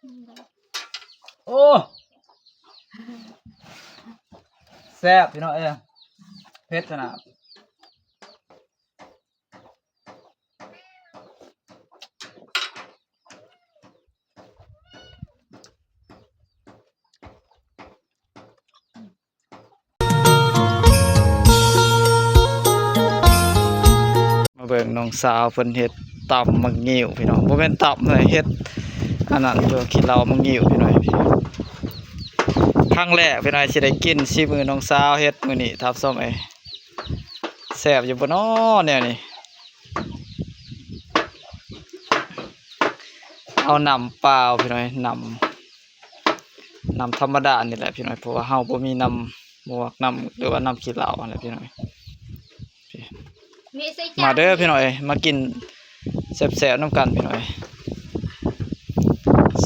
ໂອ້ ແຊບພີ່ນ້ອງເອີຍ ເຜັດຂະໜາດ. ມາເບິ່ງນ້ອງສາວເພິ່ນເຮັດຕຳໝາກງິ້ວພີ່ນ້ອງ ບໍ່ແມ່ນຕຳເລີຍ ເຮັດອັນນັ້ນຢູ່ ຂີ້ເຫຼົ້າໝາກງິ້ວພີ່ນ້ອງ. ຄັ້ງແລກພີ່ນ້ອງຊິໄດ້ກິນສີມືນ້ອງສາວເຮັດມື້ນີ້ ທ່ານຜູ້ຊົມເອີຍ ແຊບຢູ່ບໍ່ນໍແນວນີ້. ເອົານ້ຳເປົ່າພີ່ນ້ອງເອີຍ ນ້ຳ ນ້ຳທຳມະດານີ້ແຫຼະພີ່ນ້ອງເອີຍ ເພາະວ່າເຮົາບໍ່ມີນ້ຳໝວກ ນ້ຳ ຫຼືວ່ານ້ຳຂີ້ເຫຼົ້າຫັ້ນແຫຼະພີ່ນ້ອງເອີຍ. ມາເດີພີ່ນ້ອງເອີຍ ມາກິນແຊບໆນຳກັນພີ່ນ້ອງເອີຍ.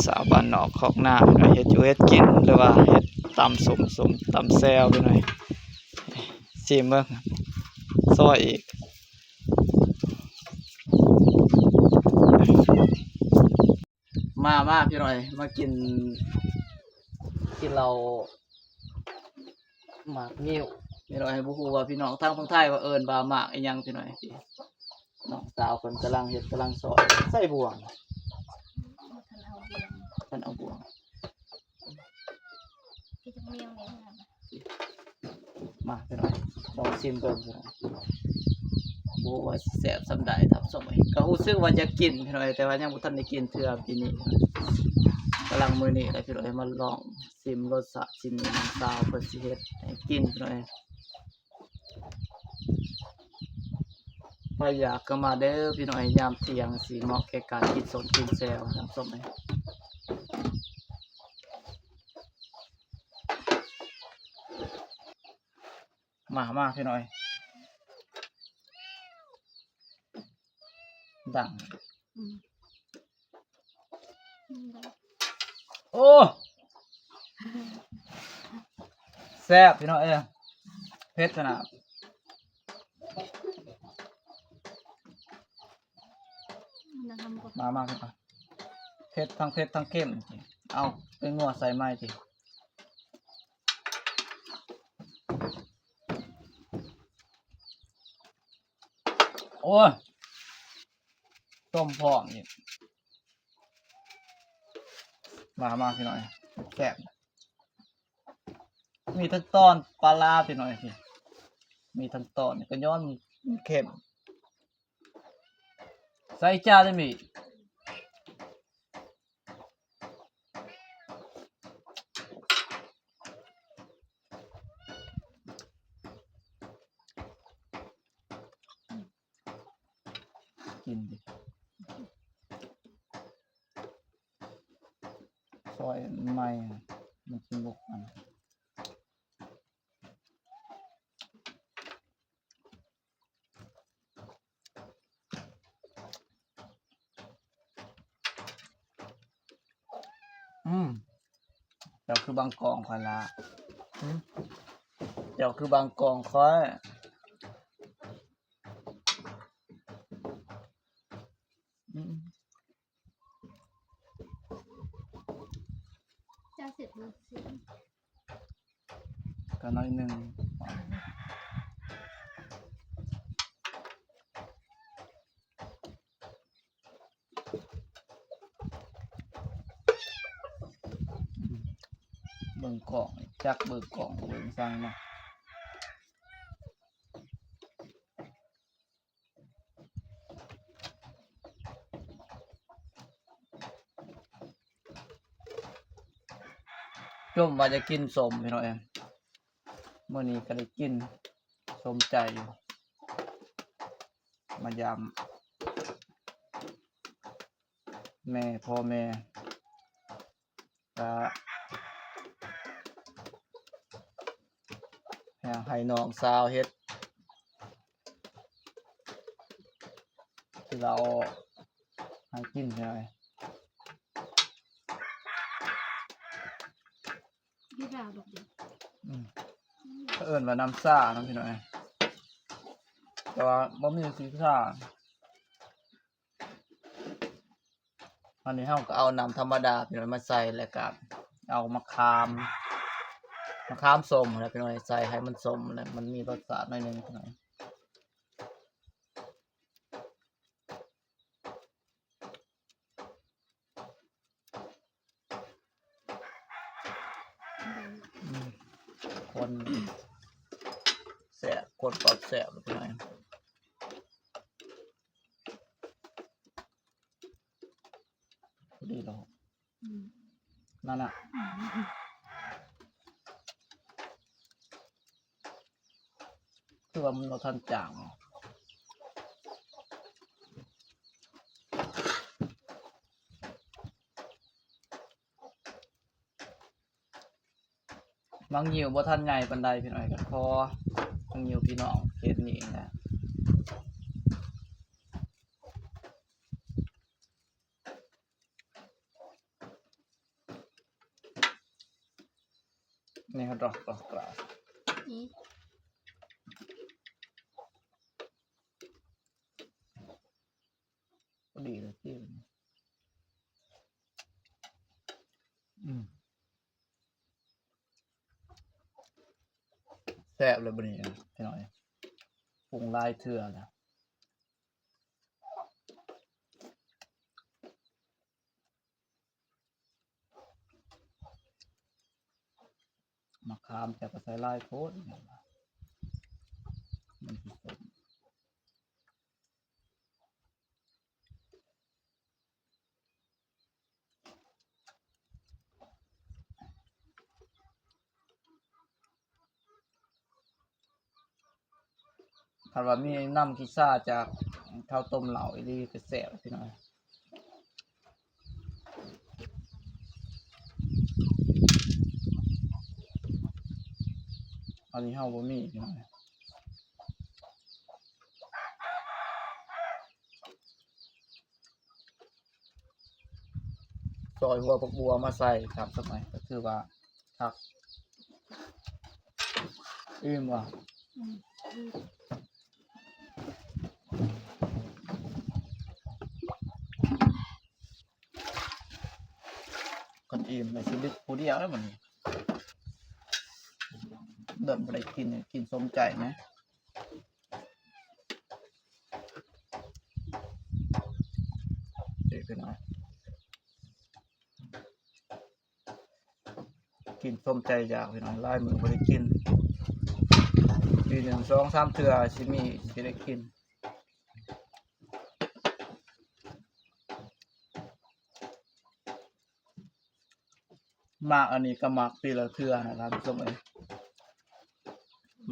ສາວບ້ານນອກຄອກນາພີ່ນ້ອງເອີຍ ເຮັດຢູ່ເຮັດກິນ ຫຼືວ່າເຮັດຕຳສົ້ມ ສົ້ມຕຳແຈ່ວພີ່ນ້ອງເອີຍ. ຊີມເບິ່ງ ຊອຍອີກ. ມາ ມາພີ່ນ້ອງເອີຍ ມາກິນ ກິນເຫຼົ້າໝາກງິ້ວພີ່ນ້ອງເອີຍ. ບໍ່ຮູ້ວ່າພີ່ນ້ອງທາງຝັ່ງໄທວ່າເອີ້ນວ່າໝາກອີ່ຫຍັງພີ່ນ້ອງເອີຍ. ນ້ອງສາວເພິ່ນກຳລັງເຮັດ ກຳລັງຊອຍ ໃສ່ບ່ວງ ເພິ່ນເອົາບ່ວງ. ມາພີ່ນ້ອງ ລອງຊີມເບິ່ງພີ່ນ້ອງ ບໍ່ຮູ້ວ່າຊິແຊບສ່ຳໃດ ທ່ານຜູ້ຊົມເອີຍ. ກໍຮູ້ສຶກວ່າຢາກກິນພີ່ນ້ອງ ແຕ່ວ່າຍັງບໍ່ທັນໄດ້ກິນເທື່ອປີນີ້. ກຳລັງມື້ນີ້ແຫຼະພີ່ນ້ອງ ມາລອງຊີມລົດຊາດ ຊີມນ້ອງສາວເພິ່ນຊິເຮັດໃຫ້ກິນພີ່ນ້ອງ. ໃຜຢາກກໍມາເດີພີ່ນ້ອງ ຍາມທ່ຽງຊິເໝາະແກ່ການກິນສົ້ມກິນແຈ່ວ ທ່ານຜູ້ຊົມເອີຍ. ມາ ມາພີ່ນ້ອງ ດັງ. ໂອ້ ແຊບພີ່ນ້ອງເອີຍ ເຜັດຂະໜາດ. ມາ ມາ ເຜັດ ທັງເຜັດທັງເຄັມ. ເອົາແປ້ງນົວໃສ່ໃໝ່ຕິ. ໂອ້ຍ ຕົ້ມພ້ອມອີກ. ມາ ມາພີ່ນ້ອງ ແຊບ. ມີທັງຕອນປາຫຼ້າພີ່ນ້ອງ ມີທັງຕອນ ກໍຍ້ອນມັນເຄັມ. ໃສ່ຈານໄດ້ມີ. ກິນດິ ຊອຍໃໝ່ ມັນຊິໝົກອັນ. ອືມ ເຈົ້າຄືບາງກອງຂ້ອຍລະ. ຫືມ ເຈົ້າຄືບາງກອງຂ້ອຍ. ອືມ ຈະເສັດບໍ່? ກໍໜ້ອຍໜຶ່ງ. ເບິ່ງກ້ອງ ຈັກເບິ່ງກ້ອງ ເບິ່ງສັງເນາະ. ຈົ່ມວ່າຈະກິນສົ້ມພີ່ນ້ອງເອີຍ ມື້ນີ້ກໍໄດ້ກິນສົມໃຈຢູ່ ມາຢາມແມ່ ພໍ່ແມ່ ກະຢາກໃຫ້ນ້ອງສາວເຮັດເຫຼົ້າໃຫ້ກິນແດ່. ອືມ ເຂົາເອີ້ນວ່ານ້ຳຊາເນາະພີ່ນ້ອງ ແຕ່ວ່າບໍ່ມີສີຊາ. ອັນນີ້ເຮົາກໍເອົານ້ຳທຳມະດາ ພີ່ນ້ອງ ມາໃສ່ ແລ້ວກໍເອົາມະຂາມ ມະຂາມສົ້ມນະ ພີ່ນ້ອງ ໃສ່ໃຫ້ມັນສົ້ມ ແລ້ວມັນມີລົດຊາດໜ້ອຍໜຶ່ງ ພີ່ນ້ອງ. ອືມ ຄົນແຊບ ຄົນປາກແຊບ ພີ່ນ້ອງ. ພໍດີແລ້ວ ອືມ ນັ້ນນະ ອືມ ຄືວ່າມັນບໍ່ທັນຈາງ. ໝາກງິ້ວບໍ່ທັນໃຫຍ່ປານໃດ ພີ່ນ້ອງ ກໍຂໍໝາກງິ້ວພີ່ນ້ອງເຂດນີ້ນະ. ນີ້ເຮົາດອກ ດອກກາ ອືມ ພໍດີແລ້ວຕິ ອືມ ແຊບເລີຍບັດນີ້ພີ່ນ້ອງ ປຸງຫຼາຍເທື່ອແລ້ວ. ມະຂາມເຈົ້າກໍໃສ່ຫຼາຍໂພດ ມັນຊິສົ້ມ. ຄັນວ່າມີນ້ຳຂີ້ສາຈາກເຂົ້າຕົ້ມເຫຼົ້າອີ່ຫຼີກໍແຊບ ພີ່ນ້ອງ. ອັນນີ້ເຮົາບໍ່ມີ ພີ່ນ້ອງ. ຊອຍຫົວຜັກບົວມາໃສ່ ຕາມສະໄໝ ກໍຖືວ່າຄັກ. ອີ່ມບໍ່? ອືມ ຄັນອີ່ມໃຫ້ຊີວິດຜູ້ດຽວແລ້ວບັດນີ້ ເລີ່ມບໍ່ໄດ້ກິນ ກິນສົມໃຈນະ. ນີ້ພີ່ນ້ອງ ກິນສົມໃຈຢາກພີ່ນ້ອງ ຫຼາຍມື້ບໍ່ໄດ້ກິນ ປີໜຶ່ງສອງສາມເທື່ອຊິມີ ຊິໄດ້ກິນ. ໝາກອັນນີ້ກໍໝາກປີລະເທື່ອນະທ່ານຜູ້ຊົມເອີຍ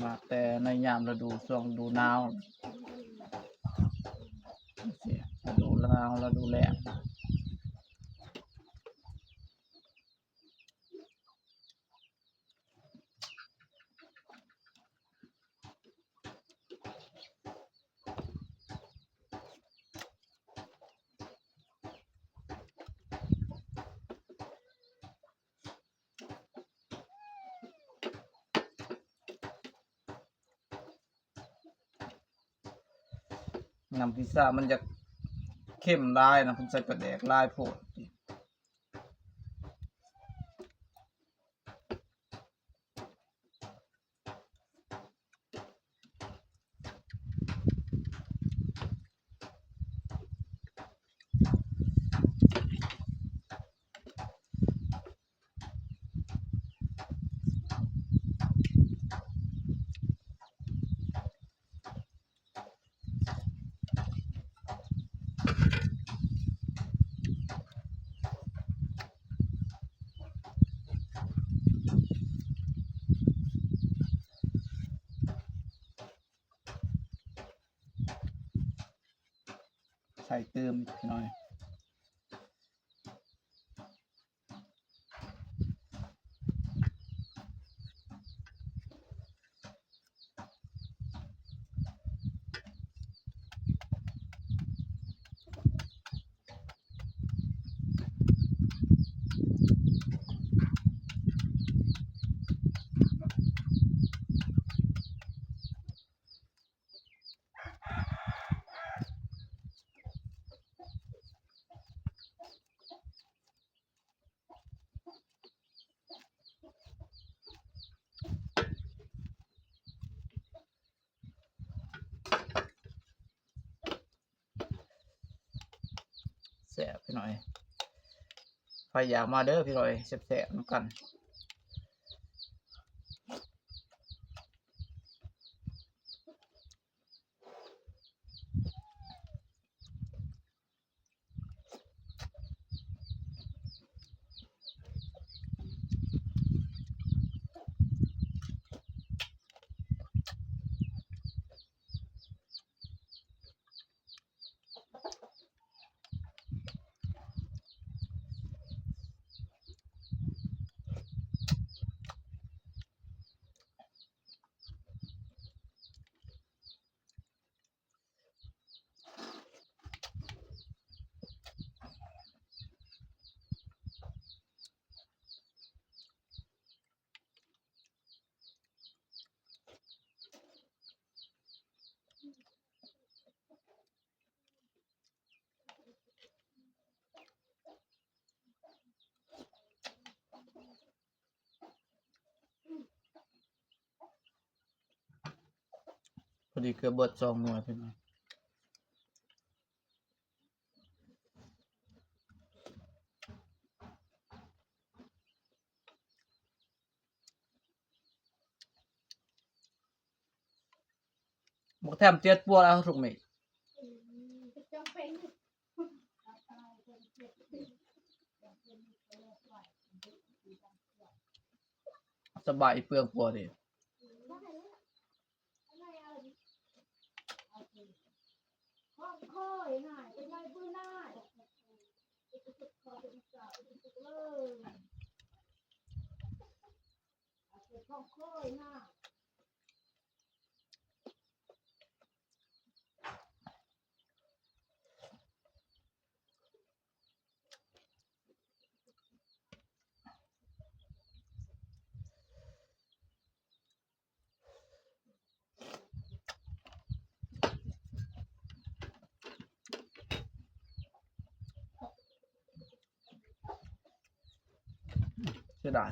ໝາກແຕ່ໃນຍາມລະດູ ຊ່ວງລະດູໜາວ ລະດູໜາວ ລະດູແລ້ງ. ນ້ຳພິຊາມັນຢາກເຄັມຫຼາຍນະ ເພິ່ນໃສ່ປາແດກຫຼາຍໂພດ. ໃສ່ຕື່ມອີກໜ້ອຍ. ອ ໜ້ອຍ. ໃຜຢາກມາເດີພີ່ນ້ອງເອີຍ ແຊບໆນຳກັນ. ພໍດີເກືອບເບິດສອງໜ່ວຍພີ່ນ້ອງ. ບັກແທມເຈັດປົວແລ້ວທຸກມື້. ສະບາຍອີເປືອງປົວເດ. ເສຍດາຍ.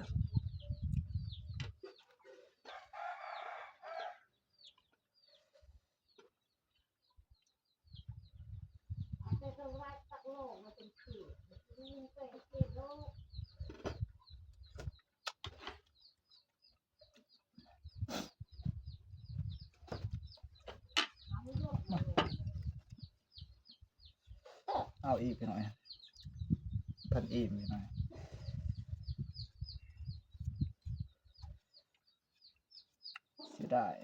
ເອົາອີກໜ້ອຍ ຄັນອີກໜ້ອຍ ເສຍດາຍ.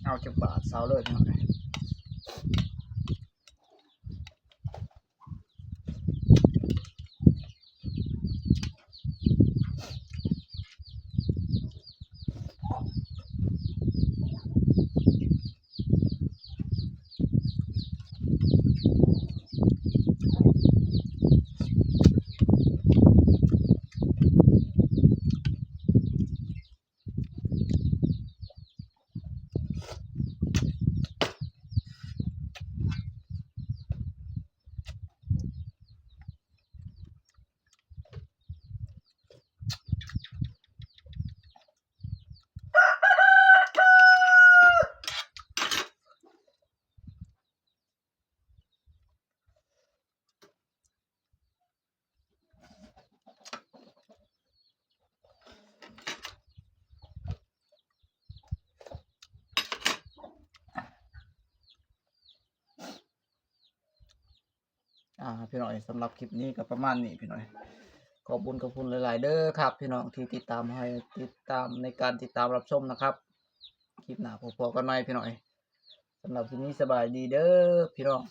ເອົາຈັກບາດເຊົາເລີຍພີ່ນ້ອງ. ອ່າ ພີ່ນ້ອງເອີຍ ສຳລັບຄລິບນີ້ກໍປະມານນີ້ພີ່ນ້ອງເອີຍ. ຂອບບຸນຂອບຄຸນຫຼາຍໆເດີຄັບ ພີ່ນ້ອງທີ່ຕິດຕາມ ໃຫ້ຕິດຕາມ ໃນການຕິດຕາມຮັບຊົມນະຄັບ. ຄລິບໜ້າພົບພໍ້ກັນໃໝ່ພີ່ນ້ອງເອີຍ. ສຳລັບຄລິບນີ້ສະບາຍດີເດີພີ່ນ້ອງ.